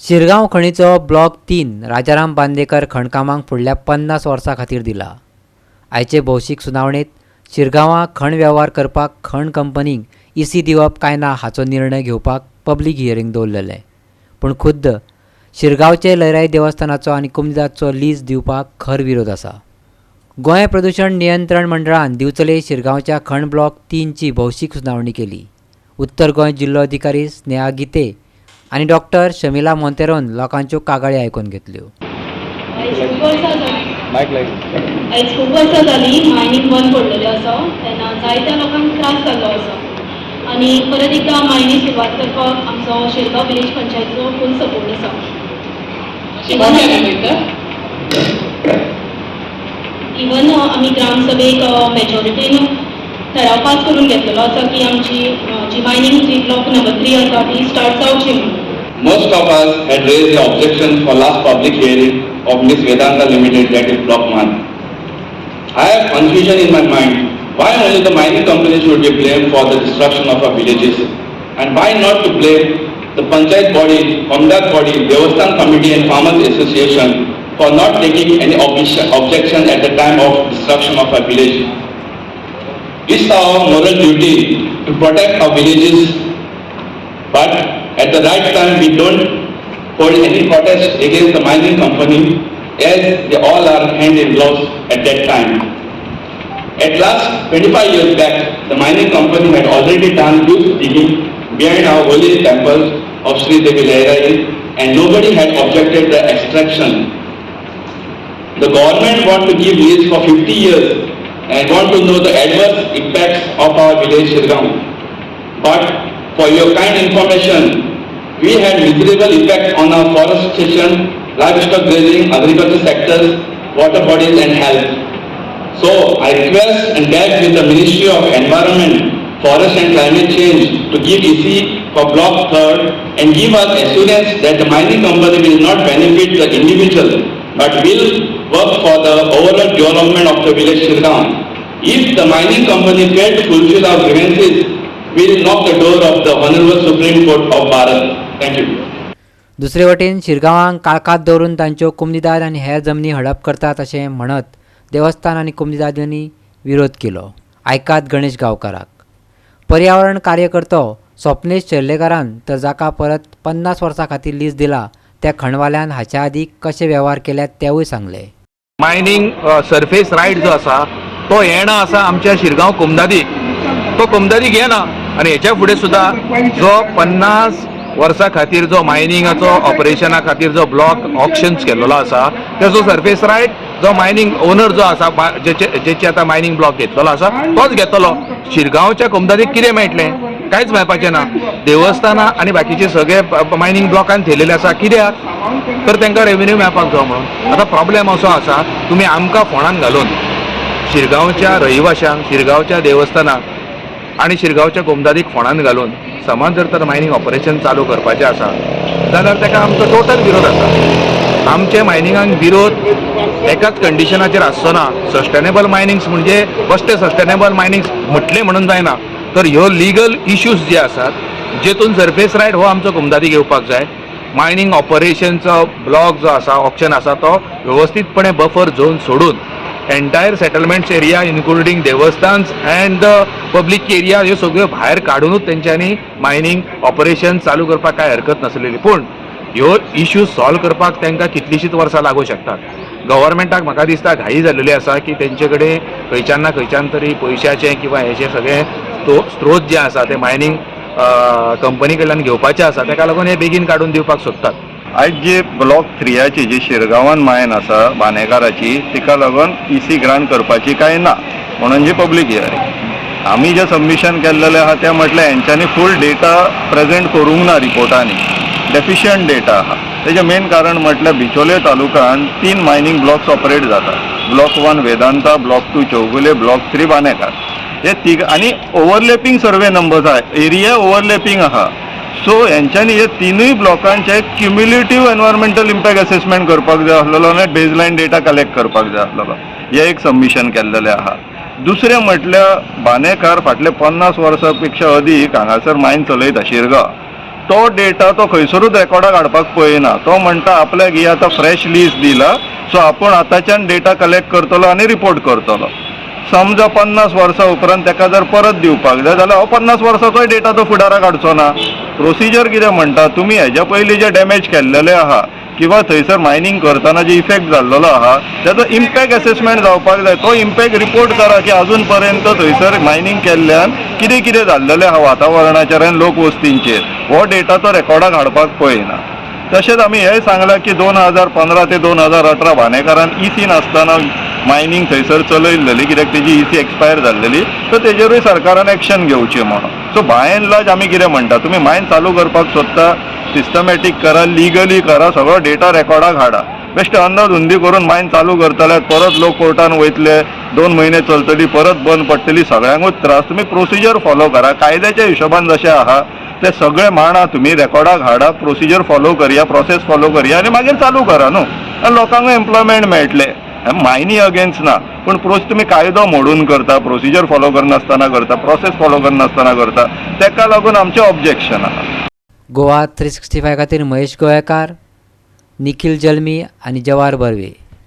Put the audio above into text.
शिरगांव खणीचो ब्लॉक 3 राजाराम बांदेकर खणकामांक फुडल्या 50 वर्सां खातीर दिला. आयचे भौशीक सुनावणेंत शिरगांवां खण वेव्हार करपाक खण कंपनीक इसी दिवप काय ना हाचो निर्णय घेवपाक पब्लीक हियरींग दवरलेलें, पूण खुद्द शिरगांवचे लयराई देवस्थानाचो आनी कुमदाचो लीज दिवपाक खर विरोध आसा. गोंय प्रदूशण नियंत्रण मंडळान दिवचले शिरगांवच्या खण ब्लॉक 3ची भौशीक सुनावणी केली. उत्तर गोंय जिल्लोधिकारी स्नेहा गीते आनी डॉक्टर शमिला मोंतेरोन लोकांच्यो कागाळी आयकून घेतल्यो. आयज खूब वर्सां जाली, आयज खूब वर्सां जालीं मायनींग बंद पडलेलें आसा. तेन्ना जायत्या लोकांक त्रास जाल्लो आसा आनी परत एकदां मायनींग सुरवात करपाक आमचो शिरगांव विलेज पंचायतीचो फूल सपोर्ट आसा. इवन आमी ग्रामसभेक मेजॉरिटीन ठराव पास करून घेतलेलो आसा की आमची जी मायनींग जी ब्लॉक नंबर 3 आसा ती स्टार्ट जावची म्हणून. Most of us had raised the objection for last public hearing of Miss Vedanta Limited, that is Block 1. I have confusion in my mind why only the mining companies should be blamed for the destruction of our villages and why not to blame the panchayat body, Kamdar body, Devasthan committee and farmers association for not taking any objection at the time of destruction of our village. It's our moral duty to protect our villages, but at the right time we don't hold any protest against the mining company, as they all are hand in gloves at that time. At last, 25 years back, the mining company had already done huge digging behind our holy temple of Sri Devi Lairai, and nobody had objected the extraction. The government want to give lease for 50 years and want to know the adverse impacts of our village Shirgaon. But for your kind information, we had miserable effect on our forestation, livestock grazing, agriculture sectors, water bodies and health. So I request and beg with the Ministry of Environment, Forest and Climate Change to give EC for Block 3rd and give us assurance that the mining company will not benefit the individual but will work for the overall development of the village Shirgaon. If the mining company fail to fulfill our grievances, we will knock the door of the Honorable Supreme Court of Bharat. Thank you. दुसरे वटेन शिरगांवांक काळखांत दवरून तांच्यो कुमदिदाद आनी हेर जमनी हडप करतात अशें म्हणत देवस्थान आनी कुमदिदादांनी विरोध केलो. आयकात गणेश गांवकाराक. पर्यावरण कार्यकर्तो स्वप्नेश शेर्लेकारान तर जाका परत 50 वर्सां खातीर लीज दिला त्या खणवाल्यान हाच्या आदीं कशे वेव्हार केल्यात तेवूय सांगले. मायनींग सरफेस रायट जो आसा तो येणा आसा आमच्या शिरगांव कोमदादीक, तो कोमदादीक येना आनी हेच्या फुडें सुद्दां जो 50 वर्सां खातीर जो मायनिंगाचो ऑपरेशना खातीर जो ब्लॉक ऑक्शन्स केल्लो आसा, तेजो सरफेस रायट जो मायनींग ओनर जो आसा, जेचे आतां मायनींग ब्लॉक घेतलेलो आसा तोच घेतलो. शिरगांवच्या कोमदादीक कितें मेळटलें? कांयच मेळपाचें ना. देवस्थानां आनी बाकीचे सगळे मायनींग ब्लॉकान थेयलेले आसा. कित्याक? तर तांकां रेवेन्यू मेळपाक जाय म्हणून. आतां प्रॉब्लेम असो आसा, तुमी आमकां फोंडान घालून शिरगांवच्या रहिवाशांक, शिरगांवच्या देवस्थानाक आनी शिरगांवच्या गोमदादीक फोंडान घालून समज जर तर मायनींग ऑपरेशन चालू करपाचें आसा जाल्यार ताका आमचो टोटल विरोध आसा. आमचे मायनिंगाक विरोध एकाच कंडिशनाचेर आसचो ना. सस्टेनेबल मायनिंग्स म्हणजे बेश्टे सस्टेनेबल मायनिंग्स म्हटलें म्हणून जायना, तर ह्यो लिगल इश्यूज जे आसात, जेतून सरफेस रायट हो आमचो कोमदादीक येवपाक जाय. मायनींग ऑपरेशनचो ब्लॉक जो आसा, ऑप्शन आसा, तो वेवस्थीतपणे बफर झोन सोडून एंटायर सेटलमेंट्स एरिया इन्क्लुडींग देवस्थान्स अँड the public area ह्यो सगळ्यो भायर काडुनूच तेंच्यांनी मायनींग ऑपरेशन चालू करपाक कांय हरकत नासलेली. पूण ह्यो इश्यूज सॉल्व करपाक तांकां कितलींशींच वर्सां लागूं शकतात. गव्हर्मेंटाक म्हाका दिसता घाई जाल्लेली आसा की तेंचे कडेन खंयच्यान ना खंयच्यान तरी पयशाचें किंवा हेजे सगळे स्त्रोत जे आसा ते मायनींग कंपनी कडल्यान घेवपाचे आसा. ताका लागून हे बेगीन काडून दिवपाक सोदतात. आयज जी ब्लॉक थ्रियाची जी शिरगांवान मायन आसा बानेकाराची, तिका लागून इसी ग्रांट करपाची काय ना म्हणून जी पब्लीक हियरींग. आमी जें सबमिशन केल्लेलें आहा तें म्हटल्यार हेंच्यांनी फूल डेटा प्रेजेंट करूंक ना, रिपोर्टांनी डेफिशियंट डेटा आहा. तेजें मेन कारण म्हटल्यार बिचोले तालुक्यान तीन मायनींग ब्लॉक्स ऑपरेट जातात, block 1 Vedanta, block 2 Chowgule, block 3 Banekar. हे तीग आनी ओवरलॅपींग सर्वे नंबर्स आहा, एरिया ओवरलॅपींग आहा. सो हेंच्यांनी हे तिनूय ब्लॉकांचे क्युम्युलेटीव एनवायरमेंटल इम्पॅक्ट असेसमेंट करपाक जाय आसलेलो आनी बेजलायन डेटा कलेक्ट करपाक जाय आसलेलो. हें एक सबमिशन केल्लेलें आहा. दुसरें म्हटल्यार बानेकार फाटले 50 वर्सां पेक्षा अदीक हांगासर मायन चलयता शिरगांव. तो डेटा तो खंयसरूच रेकॉर्डाक हाडपाक पळयना. तो म्हणटा आपल्याक ही आतां फ्रेश लीज दिला, सो आपूण आतांच्यान डेटा कलेक्ट करतलो आनी रिपोर्ट करतलो. समजा 50 वर्सां उपरांत ताका जर परत दिवपाक जाय जाल्यार हो 50 वर्साचोय डेटा तो फुडाराक हाडचो ना. प्रोसिजर कितें म्हणटा, तुमी हेज्या पयलीं जे डॅमेज केल्लेले आहा किंवा थंयसर मायनींग करतना जे इफेक्ट जाल्लेलो आहा तेजो इम्पॅक्ट एसेसमेंट जावपाक जाय. तो इम्पॅक्ट रिपोर्ट करा की अजून पर्यंत थंयसर मायनींग केल्ल्यान कितें कितें जाल्लेलें आहा वातावरणाचेर आनी लोकवस्तींचेर. हो डेटा तो रेकॉर्डाक हाडपाक पळयना. तशेंच आमी हेंय सांगलां की 2015 ते 2018 भाणेकारान इसी नासतना मायनींग थंयसर चलयल्लेली, कित्याक तेजी इसी एक्सपायर जाल्लेली. सो तेजेरूय सरकारान एक्शन घेवची म्हणून. सो बाय एंड लार्ज आमी कितें म्हणटा, तुमी मायन चालू करपाक सोदता, सिस्टमॅटीक करा, लिगली करा, सगळो डेटा रेकॉर्डाक हाडा. बेश्टे अंदाधुंदी करून मायन चालू करतले, परत लोक कोर्टान वयतले, 2 म्हयने चलतली, परत बंद पडटली, सगळ्यांकूच त्रास. तुमी प्रोसिजर फॉलो करा, कायद्याच्या हिशोबान जशें आहा ते सगळे मांडा, तुमी रेकॉर्डाक हाडा, प्रोसिजर फॉलो करया, प्रोसेस फॉलो करया आनी मागीर चालू करा न्हू. आनी लोकांकूय एम्प्लॉयमेंट मेळटलें. मायनी अगेन्स्ट ना, पूण प्रोस तुमी कायदो मोडून करता, प्रोसिजर फॉलो करनासतना करता, प्रोसेस फॉलो करनासतना करता, तेका लागून आमचें ऑब्जेक्शन आहा. गोवा 365 खातीर महेश गोवेकार, निखील जल्मी आनी जवाहर बर्वे.